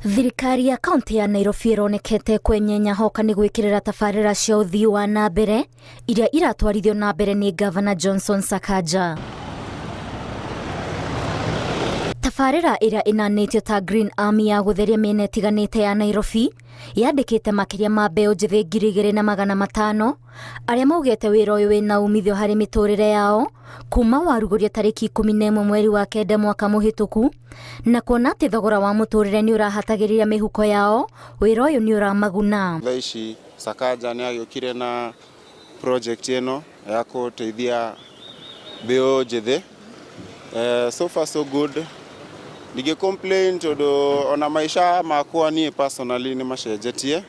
Thirikari ya kaunti ya Nairobi ĩronekete kwenyenya hoka nĩ gwĩkĩrĩra tabarĩra cia ũthii wa na mbere iria iratwarithio na mbere nĩ Gavana Johnson Sakaja. Tabarĩra ĩrĩa ĩnanĩtio ta Green Army ya gũtheria mĩena ĩtiganĩte ya Nairobi yandĩkĩte makĩria ma mbeũ njĩthĩ 2,500 arĩa maugĩte wĩra ũyũ wĩna umithio harĩ mĩtũrĩre yao kuma warugũrio tarĩki 11 mweri wa kenda mwaka mũhĩtũku, na kuona atĩ thogora wa mũtũrĩre nĩ ũrahatagĩrĩria mĩhuko yao, wĩra ũyũ nĩ ũramaguna. Thaa ici Sakaja nĩ agĩũkire na project ĩno ya gũteithia mbeũ njĩthĩ. So far so good. Ndingĩ complain tondũ ona maica makwa niĩ personally nĩ macenjetie.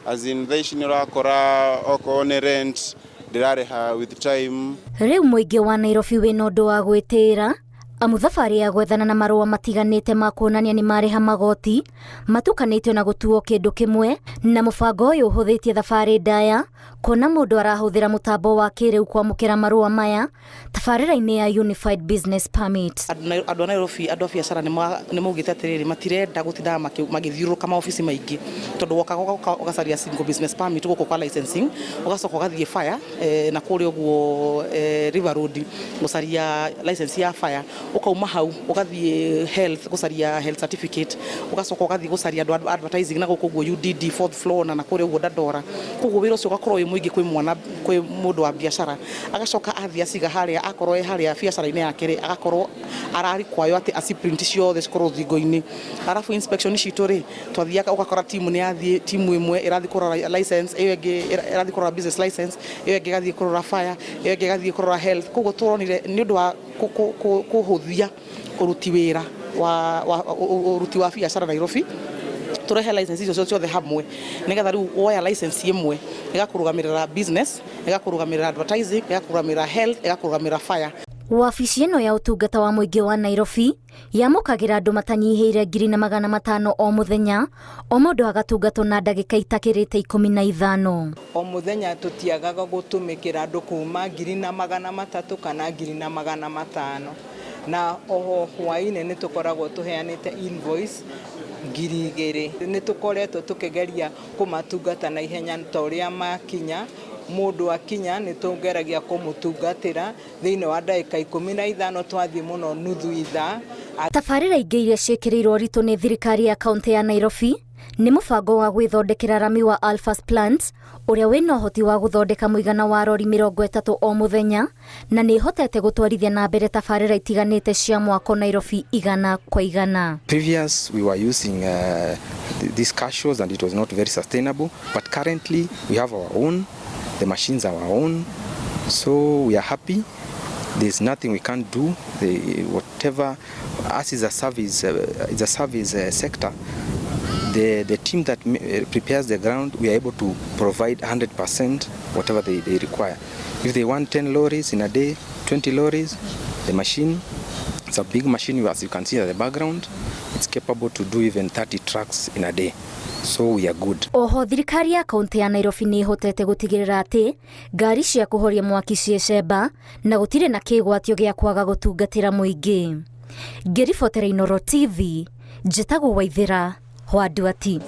As in thaa ici nĩ ũrakora okorwo nĩ rent ndĩrarĩha with time. Rĩu mũingĩ wa Nairobi wĩna ũndũ wa gwĩtĩĩra amu thabarĩ ya gwethana na marũa matiganĩte ma kuonania nĩ marĩha magoti matukanĩtio na gũtuo kĩndũ kĩmwe, na mũbango ũyũ ũhũthĩtie thabarĩ ndaya kuona mũndũ arahũthĩra mũtambo wa kĩrĩu kwamũkĩra marũa maya tabarĩra-inĩ ya Unified Business Permit. Andũ a Nairobi, andũ a biacara nĩ maugĩte atĩrĩrĩ, matirenda gũtindaga magĩthiũrũrũka maobici maingĩ, tondũ woka ũgacaria single business permit gũkũ kwa licensing, ũgacoka ũgathiĩ fire na kũrĩa ũguo River Road gũcaria license ya fire, ũkauma hau ũgathiĩ health gũcaria health certificate, ũgacoka ũgathiĩ gũcaria andũ a advertising na gũkũ ũguo UDD fourth floor na kũrĩa ũguo Dandora. Koguo wĩra ũcio ũgakorwo wĩ mũingĩ kwĩ mwana, kwĩ mũndũ wa biacara, agacoka athiĩ aciga harĩa, akorwo e harĩa biacara-inĩ yake rĩ, agakorwo ararikwaywo atĩ aci print ciothe cikorwo rũthingo-inĩ. Arabu inspection citũ rĩ, twathiaga ũgakora timu nĩ yathiĩ, timu ĩmwe ĩrathiĩ kũrora license, ĩyo ĩngĩ ĩrathiĩ kũrora business license, ĩyo ĩngĩ ĩgathiĩ kũrora fire, ĩyo ĩngĩ ĩgathiĩ kũrora health. Koguo tũronire nĩ ũndũ wa kũhũthia ũruti wĩra wa ũruti wa biacara Nairobi, tũrehe license icio ciothe hamwe, nĩgetha rĩu woya license ĩmwe ĩgakũrũgamĩrĩra business, ĩgakũrũgamĩrĩra advertising, ĩgakũrũgamĩrĩra health, ĩgakũrũgamĩrĩra fire. Wabici ĩno ya ũtungata wa mũingĩ wa Nairobi yamũkagĩra andũ matanyihĩire 1,500 o mũthenya, o mũndũ agatungatwo na ndagĩka itakĩrĩte 15. O mũthenya tũtiagaga gũtũmĩkĩra andũ kuma 1,300 kana 1,500, na oho hwaĩ-inĩ nĩ tũkoragwo tũheanĩte invoice 2,000. Nĩ tũkoretwo tũkĩgeria kũmatungata na ihenya ta ũrĩa makinya. Mũndũ akinya nĩ tũgeragia kũmũtungatĩra thĩinĩ wa ndagĩka 15, twathiĩ mũno nuthu ithaa. Tabarĩra ingĩ iria ciĩkĩrĩirwo ũritũ nĩ thirikari ya kaunti ya Nairobi nĩ mũbango wa gwĩthondekera rami wa Alphas Plant ũrĩa wĩna ũhoti wa gũthondeka mũigana wa rori 30 o mũthenya, na nĩ ĩhotete gũtwarithia na mbere tabarĩra itiganĩte cia mwako Nairobi 100%. Previous we were using these casuals and it was not very sustainable, but currently we have our own, the machines are our own, so we are happy. There's nothing we can't do. Whatever us is a service, is a service sector. The team that prepares the ground, we are able to provide 100% whatever they require. If they want 10 lorries in a day, 20 lorries, the machine, it's a big machine, as you can see at the background, it's capable to do even 30 trucks in a day. So we are good. Oho thirikari ya kaunti ya Nairobi nĩ ĩhotete gũtigĩrĩra atĩ ngari cia kũhoria mwaki ciĩ cemba na gũtirĩ na kĩgwatio gĩa kwaga gũtungatĩra mũingĩ. Ngĩribotera Inooro TV, njĩtagwo Waithĩra wa Nduati.